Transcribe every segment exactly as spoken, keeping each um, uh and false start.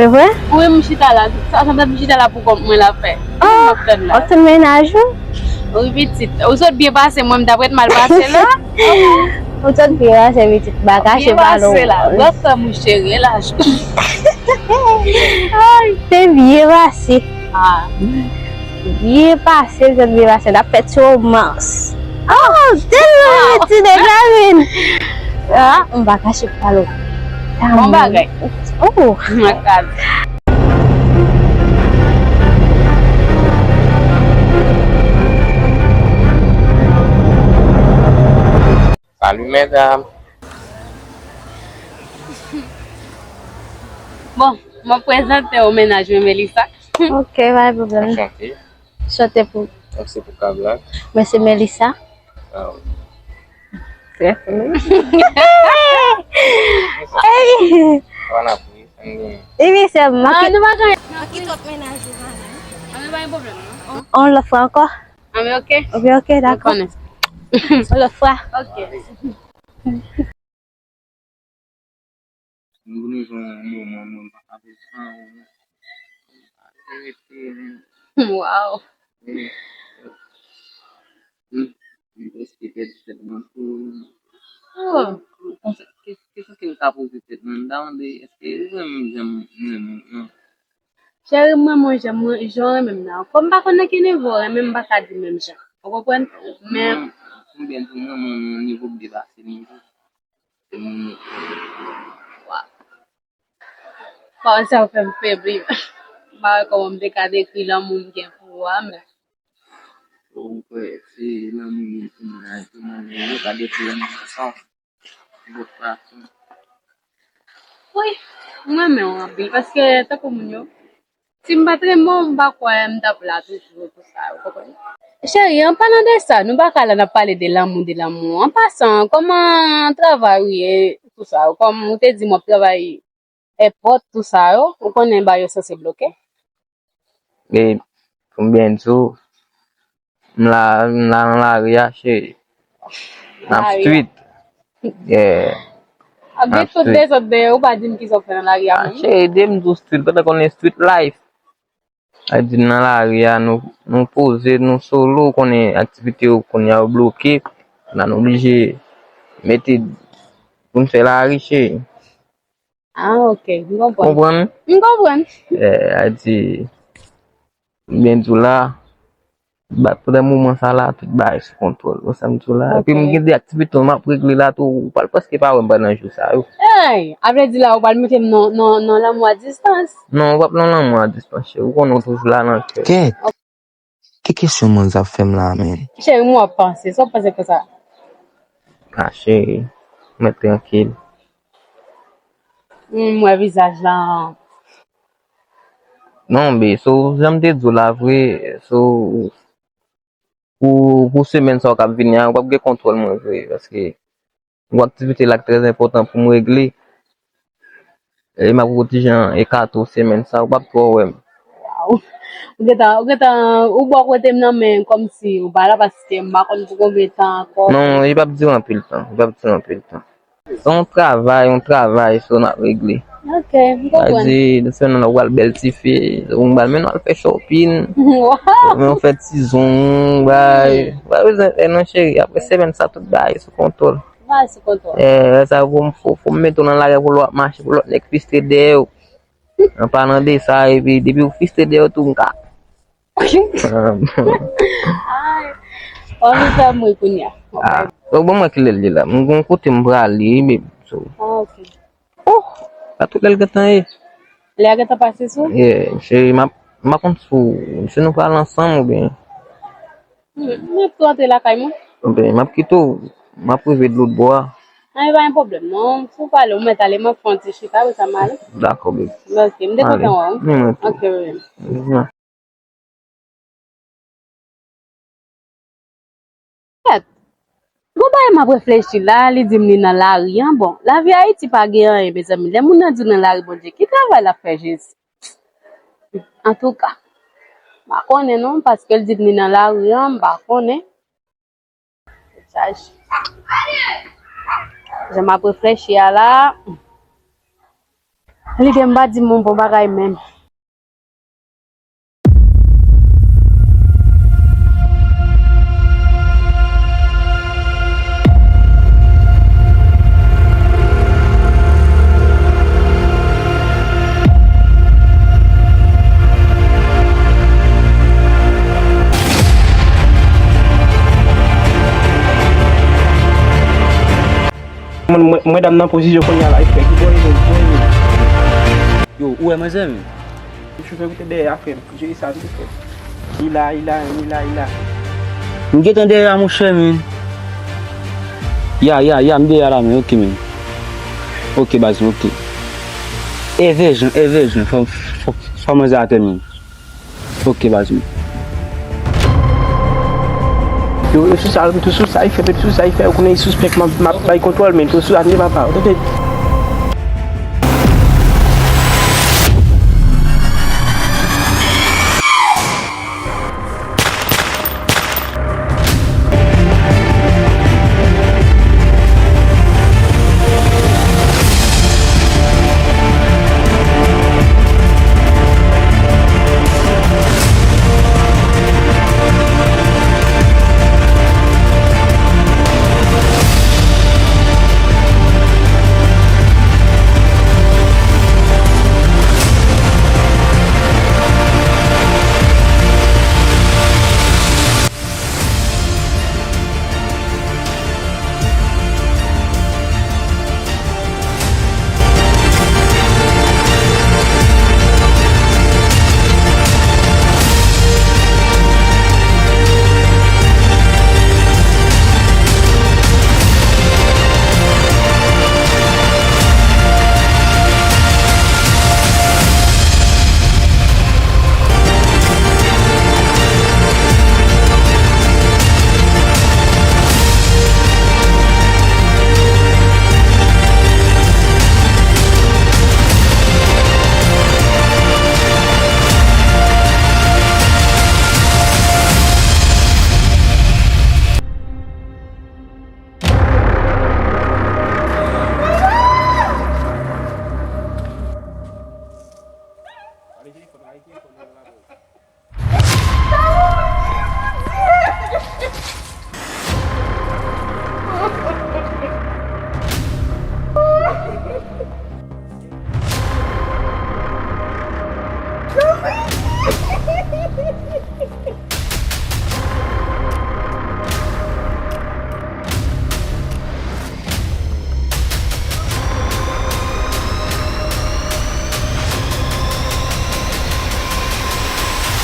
Se vre? Wi, m chita la. Sa, sa, m chita la pou kont mwen la fè. Oh, m ap tann la. W ap tann mennaj ou? Wi, pitit. Ou sot byen pase, mwen, m t ap ret mal pase la. Ou sot byen pase, pitit. Ba kache pa non. Byen pase la. W ap fè mouche relax. Ay, te byen pase. Ah. Byen pase, m sot byen pase. N ap fè ti romans. Oh, tèlman ti nèg la vin. Ah, m pa kache pale w. Bon bagay. Oh. Makaz. Salut, mesdames. Bon, mwen prezante w mennaj mwen, Melissa. Ok, pa gen pwoblèm. Enchanté. Chante pou. Mwen se pou Kabla. Mwen se Melissa. Ah, wi. Trè fini. Ey! Sa va, n ap ri, sa n gen. Epi se mwen ki. Ah, nou pa gen. Mwen ki twòp mennaj ou, pa gen. Ah, nou pa gen pwoblèm, non? On lòt fwa ankò. Ah, men ok. Ok, ok, dakò. Ou konnen. On lòt fwa. Ok. Nou vin jwenn yon moman, mwen pa ka viv san ou. Wow. M prèske pèdi tèt mwen tou. Oh. Kesyon ke m ka poze tèt mwen, m ta mande, èske li renmen jan m renmen l? Cheri, m renmen w jan m, jan w renmen m nan. Kòm m pa konn nan ki nivo w renmen m, m pa ka di menm jan. Ou konprann? Men. Konbyen di w renmen yon nivo k depase nivo? Waw. Pawòl sa yo fè m febli. M pa wè kòman m te ka dekri lanmou m gen pou ou a, men. Ou kwè se lanmou m gen pou mennaj ou, mennaj ou ka dekri lanmou sa? Wi, mwen renmen w anpil, paske tankou moun yo, si m pa t renmen w, m pa kwè m t ap la toujou, tou sa, ou konprann? Cheri, an palan de sa, nou pa ka la n ap pale de lanmou, de lanmou. An pasan, kòman travay ou ye, tou sa, kòm ou te di m w ap travay èpòt, tou sa yo, ou konnen bagay yo sanse bloke. E, pou m byen di w, m la, m la nan lari a, cheri. N ap street. Yeah. Ap gen tout dezòd dèyè, ou pa di m kisa w fè nan lari a menm. Cheri, ede m di w street, pandan konnen street life. Sa di m nan lari a, nou, nou poze, nou solo, ou konnen aktivite yo kounye a yo bloke. La nou oblije mete pou n fè lari, cheri. Ah, ok, m konprann. Konprann? M konprann. Eh, a di, m byen di w la, ba, pandan moman sa la, tout bagay sou kontwòl. Ou sa m di w la. Epi m gen de aktivite m ap regle la tou, ou pral prèske pa wè m pandan jou sa yo. Hey, a vle di la, ou pral mete m nan, nan, nan lanmou a distans? Non, ou p ap nan lanmou a distans, cheri. Ou konnen w toujou la nan kè. Kèt! Ki kesyon manzè ap fè m la, men? Cheri, m wè w ap panse. Sa w ap panse konsa? Ah, cheri, mèt trankil. Hmm, m wè vizaj la. Non, be, so, jan m te di w la vre, so, pou, pou semèn sa yo k ap vini a, ou p ap gen kontwòl mwen vre, paske Yon aktivite la k trè enpòtan pou m regle. E m ap wè ti jan ekate w semèn sa, ou p ap twò wè m. Waw. Ou gentan, ou gentan, ou bò kote m nan, men kòmsi ou pa la paske m pa konn pou konbyen tan ankò. Non, li p ap dire anpil tan, li p ap dire anpil tan. Se yon travay, yon travay, so n ap regle. Ok, m konprann. Sa di, nan semèn nan, ou pral bèl ti fi, ou pral mennen w al fè shopping. Waw. Men w fè ti zong, bay. Ou pa bezwen fè non, cheri. Apre semèn sa, tout bagay sou kontwòl. Bagay sou kontwòl. Eh, sa fò m, fò, fò m mete w nan lari pou lè w ap mache, pou lòt nèg fistre dèyè w. An palan de sa, epi depi w fistre dèyè w tou, m ka. Ay. W ap vin fè m ri kounye a. Ah, bon, ban mwen kilè l ye la. M gon kote m prale, wi, baby. So. Ah, ok. Oh, sa tout lè l gentan ye. Lè a gentan pase sou? Yeah, cheri, m ap, m pa konn si w, si nou pral ansanm oubyen. Hmm, m ap tou antre lakay mwen. Oubyen, m ap kite w, m ap rive de lòt bò a. An, pa gen pwoblèm, non. Si w pale, ou mèt ale, m ap fè yon ti chita, apre sa m ale. Dakò, baby. Ok, m te kontan wè w. Mwen tou. Ok, baby. Kèt! Gon bagay m ap reflechi la, li di m li nan lari an. Bon, lavi Ayiti pa gen anyen, mezanmi. Lè moun nan di w nan lari, Bondye, ki travay l ap fè, Jezi? Antouka, m pa konnen non, paske l di m li nan lari an, m pa konnen. Jan m ap reflechi a la. Lidè m pa di m yon bon bagay menm. Mwen, mwen, mwen dam nan pozisyon kounye a la, e frè, ki bò e menm, ki bò e menm? Yo, ou wè manzè, men? Chofè, ou te dèyè a, frè m. Jere sa, vite fè. Li la, li la, li la, li la. M gentan dèyè a, monchè, men. Ya, ya, ya, m dèyè a la, men. Ok, men. Ok, baz, ok. Evèjan, evèjan. Fò, fò, fò manzè atè, men. Ok, baz, men. Yo, yo sou sa, yo sou sa, e frè, yo sou sa, e frè, ou konnen, e sispèk, m ap, m ap bay kontwòl, men, yo sou sa, tande papa, tande.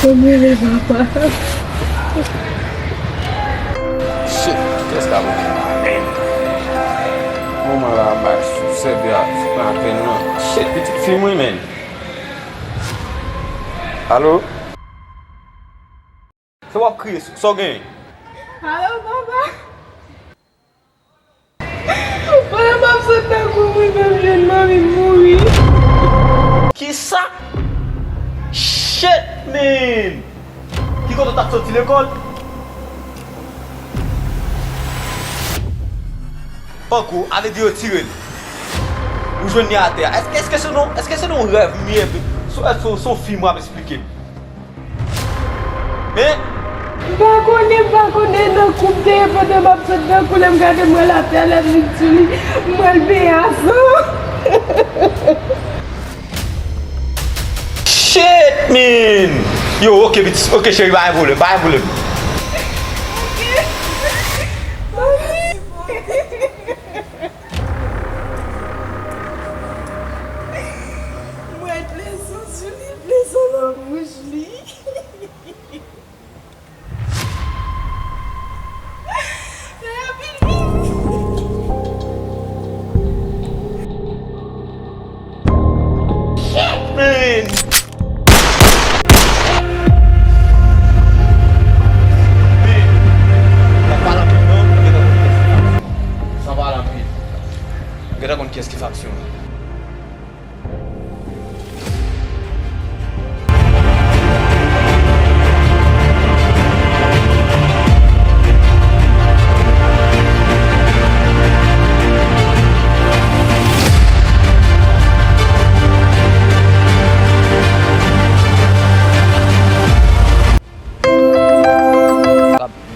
Fò m rele papa. Shit, kiyès k ap rele m la menm? Manman la bay sou sèvyèt nan penn nan. Shit, pitit fi m wi menm. Alo? Sa w ap kriye? Sa w genyen? Alo, papa. Papa, m ap sot nan kou, mwen menm jwenn manmi m mouri. Kisa? Shit, man! Ki kote w t ap soti lekòl? Pankou, ale di yo tire l. Ou jwenn li atè a. Èske, èske se nan, èske se nan yon rèv m ye? Se, se, se yon fim w ap esplike m? Hein? M pa konnen, m pa konnen nan kou m te ye pandan m ap sot nan kou, lè m gade m wè l atè, lè m vin sou li, m wè l benyen a san. Shit, man! Yo, ok, pitit, ok, cheri, pa gen pwoblèm, pa gen pwoblèm. M wè blezon sou li, blezon nan bouch li. Shit, man! Man, sa pale anpil non, m gentan konn kiyès ki faksyon. Sa pale anpil. M gentan konn kiyès ki faksyon.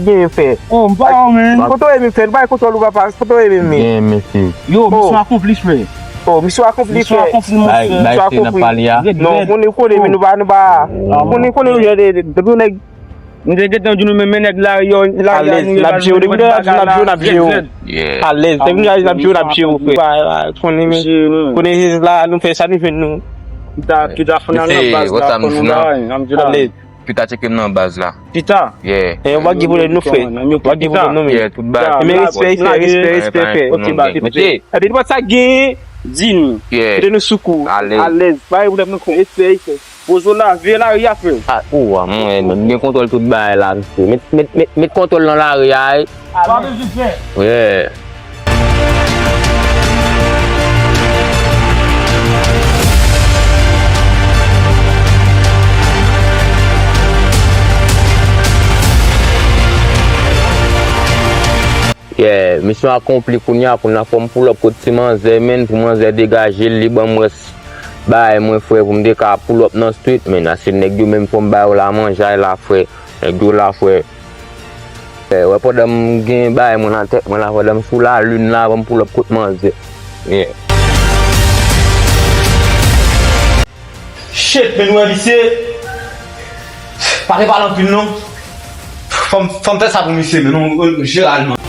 k genyen, frè? Oh, m pa wè, men. Kote w ye, frè? Nou pa gen kontwòl ou, papa. Kote w ye, men? Gen, mesye. Yo, misyon akonpli, frè. Oh, misyon akonpli, frè. Misyon akonpli, monchè. Bay, bay, se nan pale a. Non, konnen, konnen, men nou pa, nou pa, konnen, konnen, yo, de, de, de, de, nèg. Nou te gentan di nou, men, men nèg lari yo, lari a nou ye, n ap jere w. Depi nou reyaji, n ap jere w, n ap jere w. Alèz. Depi nou reyaji, n ap jere w, n ap jere w, frè. Konnen, men, konnen jis la, nou fè sa, nou jwenn nou. Pita, pita, fò n al nan baz la, fò nou bay, n ap di la. Alèz. Pita tcheke m nan baz la. Pita. Yeah. Eh, w pa gen pwoblèm non, frè. W pa gen pwoblèm non, men. Yeah, tout bagay. Men respè, respè, respè, respè, frè. Ok, ba, respè. Epi, nou pa sa gen, di nou. Yeah. Kite nou sou kou. Alèz. Alèz. Pa gen pwoblèm non, frè. Respè, respè. Poze w la, veye lari a, frè. Ah, ou a mwen, men, m gen kontwòl tout bagay la, mesye. Met, met, met, met kontwòl nan lari a, wi. Pa bezwen pè. Yeah. Yeah, misyon akonpli kounye a, kounye a fò m pull up kot ti manzè, men, pou manzè degaje l, li ban m rès bagay mwen, frè, pou m te ka pull up nan street, men, ase nèg yo menm fò m ba yo la manjay la, frè. Nèg yo la, frè. Eh, wè, pandan m gen bagay mwen nan tèt mwen la, pandan m sou lalin la, ban m pull up kot manzè. Yeah. Shit, men, wè, misye. Pa te pale anpil, non. Fò m, fò m fè sa pou misye, men, non, jeneralman.